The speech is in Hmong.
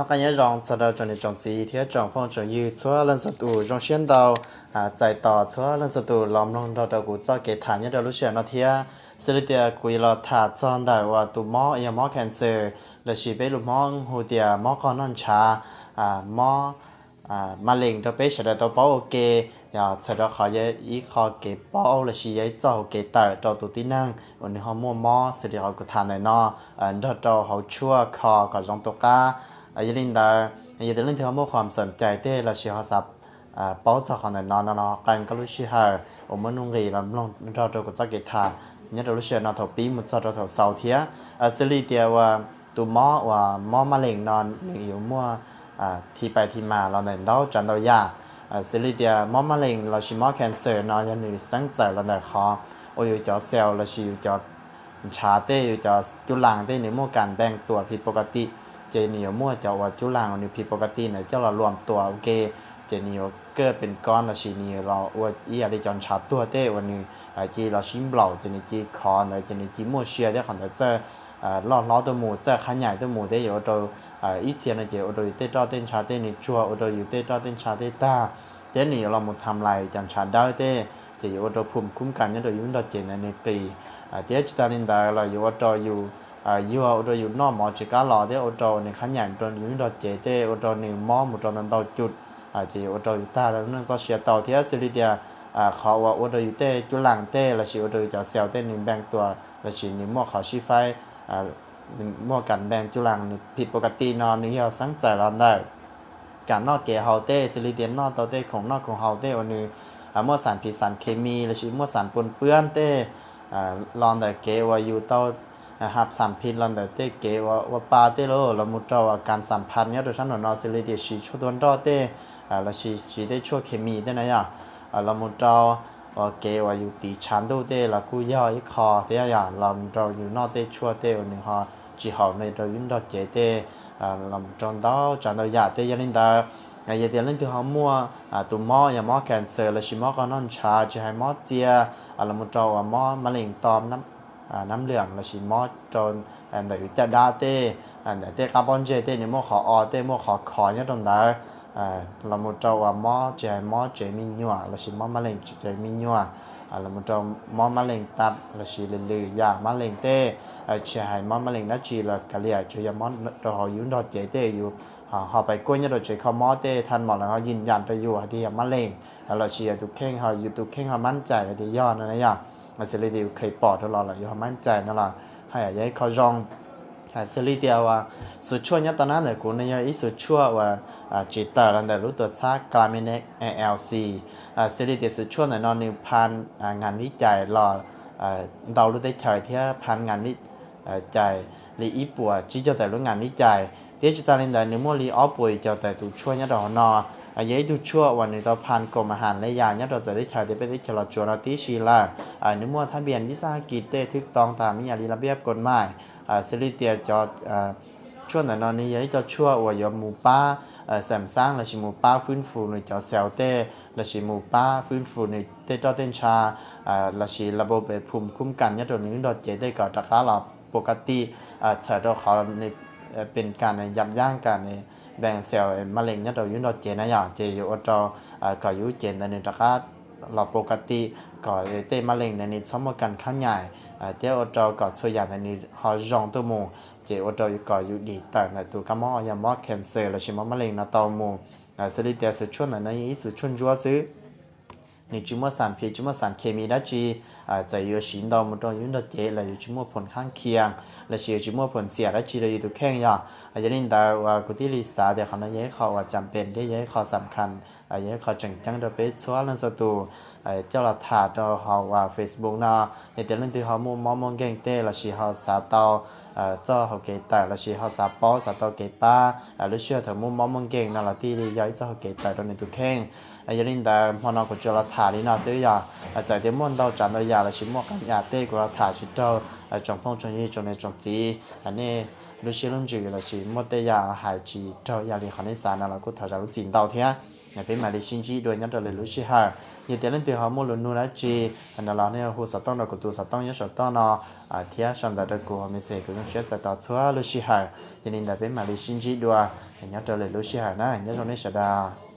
Noj qab nyob zoo txog rau tsoom niam tsoom txiv thiab tsoom phooj tsoom ywg txhua leej txhua tus, zoo siab ntau txais tos txhua leej txhua tus los mloog nrog rau kuv txoj kev tham nyob rau lub sij hawm no thiab. Xws li tias kuv yuav los tham txog ntawm uas tus mob yog mob cancer, lossis peb lus Hmoob hu tias mob qoj noj ntshav, mob mab lees rau peb sawv daws tau paub ua ke. Yog txhawm rau qhov yog ib qho kev paub lossis yog ib txoj hauv kev tawm rau tus tib neeg uas nws ho muaj mob xws li qhov kuv tham ntawm no, nrog rau hauv tshuaj kho kom zoo tu qab. Yog li ntawd, yog tias leej twg ho muaj qhov xam cai tej lossis ho xav paub txog qhov ntawm no no los qee koj lub sij hawm uas muaj nuj nqis los mloog nrog rau kuv txoj kev tham nyob rau lub sij hawm no thaum pib mus txog rau thaum xaus thiab. Xws li tias uas tus mob uas mob mab lees no nws yuav muaj thib pais thib mas los ntawm ntau tsav ntau yam. Xws li tias mob mab lees lossis mob cancer no yog nws xeeb txawm los ntawm qhov uas yus cov cell lossis yus cov ntshav tej, yus cov cub laas tej nws muaj kas npeej tuam phim pov ka tim, ces nws yuav muaj cov uas cub laas uas nws phim pov ka tim ntawd coj los luam tuam ua ke, ces nws yuav kaj pes kob lossis nws yuav los ua ib yam li cov ntshav tuag tej uas nws cia li los sib nplaum ces nws cia li khov ntawd ces nws cia li muaj sia thiab qhov ntawd txawj loj hlob tuaj mus, txawj qhab nyaim tuaj mus thiab yuav ua rau ib txhia no ces ua rau yus tej roj tej ntshav tej nws tsuag, ua rau yus tej roj tej ntshav tej tag, thiab nws yuav los mus tham lais cov ntshav dawb tej, ces yuav ua rau phum khub kas nyob rau yus lub nrog cev ntawd nws qis. Thiab tsis tas li ntawd los yuav ua rau yus yuag, ua rau yus noj mov tsis kam los thiab ua rau nws qhab nyaim rau yus lub nrog cev tej, ua rau nws mob mus rau ntau ntau cum, ces yuav ua rau yus tag lub neej txoj sia tau thiab. Xws li tias qhov uas ua rau yus tej cub laas tej lossis ua rau yus cov cell tej nws npeej tuam lossis nws muaj qhov sib faib, muaj kas npeej cub laas nws phim pov ka tim no nws yog xeeb txawm los ntawm kam noj kev haus tej, xws li tias noj tau tej khoom noj khoom haus tej uas nws muaj xam phim xam khes mis lossis muaj xam pun pwab tej los ntawm kev uas yus tau hap xam phim los ntawm tej kev uas ua pa tej los, los mus rau uas kas xam phaj nyob rau sab nraum no xws li tias siv tshuaj tua nroj tej lossis siv tej tshuaj khes mis tej na yom, los mus rau uas kev uas yus tiv tshav ntuj tej los kuj yog ib qho thiab yom, los mus rau yus noj tej tshuaj tej uas nws ho tsis haum no rau yus lub nrog cev tej, los mus rau ntau tsav ntau yam tej. Yog li ntawd, yog tias leej twg ho muaj tus mob yog mob cancer lossis mob qoj noj ntshav tsis hais mob txias, los mus rau uas mob mab lees to nab lwam lossis mob rau ntawm yus caj dab tej, ntawm tej qab pob ntseg tej nws muaj qhov o tej muaj qhov khov nyob rau ntawd, los mus rau uas mob tsis hais mob tsev me nyuam lossis mob mab lees tsev me nyuam, los mus rau mob mab lees tap lossis lwm lwm yam mab lees tej, tsis hais mob mab lees dab tsi los kav liam tsuas yog mob rau hauv yus lub nrog cev tej yus ho pais kuaj nyob rau tsev kho mob tej thaj mom lawv ho yim yam rau yus hais tias yog mab lees, lossis yog tus kheej ho yus tus kheej ho mab cais hais tias yog no na yom. Xws li tias yus kheev pom rau los lawm yus ho mab cais no los haj yam yog ib qho zoo. Xws li tias uas xov tshuaj nyob tom qab ntawm kuv no yog ib xov tshuaj uas tsis tawm los ntawm lub tuam txhab Claminex A L C. Xws li tias xov tshuaj ntawm no nws phaj nas vib cais los ntau lub teb chaws thiab phaj nas vib cais li ib puas tsib caug tawm lub nas vib cais, thiab tsis tas li ntawd nws muaj li ob puas yim caum tawm tus tshuaj nyob rau hauv no. Yog ib tug tshuaj uas nws tau phaj kaum mas has le yam nyob rau txawv teb chaws tias peb teb chaws Los Tsuas no tib si lawm. Nws muaj thab npias vib xab kis tej thwb too tas me yam li la piab kaum mais. Xws li tias cov tshuaj ntawm no nws yog ib co tshuaj uas yuav mus pab xam xaab lossis mus pab fwb fus nws cov xaus tej lossis mus pab fwb fus nws tej roj tej ntsha lossis la pau pes phum khub kas nyob rau nws lub nrog cev tej kom rov qab los pov ka ti, txhawm rau qhov nws pes kas nws yam yaj kas nws npees xaus mab lees nyob rau yus lub nrog cev na yom, ces yuav ua rau kom yus lub cev ntawd nws rov qab los pov ka ti, kom tej mab lees ntawd nws txhob muaj kas khab nyaim, thiab ua rau kom txhua yam ntawd nws ho zoo tuaj mus, ces ua rau kom yus dim tawm ntawm tus kab mob yog mob cancer lossis mob mab lees no tau mus. Xws li tias xov tshuaj ntawm no yog ib xov tshuaj ntsuab xwb, nws tsis muaj xam phiv tsis muaj xam khes mis dab tsi, txawm yuav siv ntau mus rau yus lub nrog cev los yuav tsis muaj phom khab khias lossis yuav tsis muaj phom xiam dab tsi rau yus tus kheej yom. Yog li ntawd uas kuv thiaj li xav tias qhov no yog ib qho uas cam pes thiab yog ib qho xam khas, yog ib qho tseem ceeb rau peb txhua leej txhua tus coj los tham rau hauv uas Facebook no. Yog tias leej twg ho muaj mob muaj nkeeg tej lossis ho xav tau txoj hauv kev tawm lossis ho xav paub xav tau kev pab lub sij hawm thaum muaj mob muaj nkeeg no los thiaj li yog ib txoj hauv kev tawm rau nws tus kheej. Yog li ntawd hmo no kuv tsuas los tham li no xwb yog, txawm tias muaj ntau tsav ntau yam lossis muaj qee yam tej kuv los tham tsis raug tsoom phooj tsoom ywg tsoom niam tsoom txiv, nej lub siab lub ntsws lossis muaj tej yam hais tsis raug ib yam li qhov nej xav no los kuj thov zam lub txim ntau thiab. Peb mam li sib ntsib dua nyob rau lwm lub sij hawm. Yog tias leej twg ho muaj lus nug dab tsi no los nej hu xov tooj rau kuv tus xov tooj nyob saum toj no, thiab sau ntawv rau kuv hauv message, kuv zoo siab txais tau txhua lub sij hawm. Yog li ntawd peb mam li sib ntsib dua nyob rau lwm lub sij hawm na, nyob zoo nej sawv daws.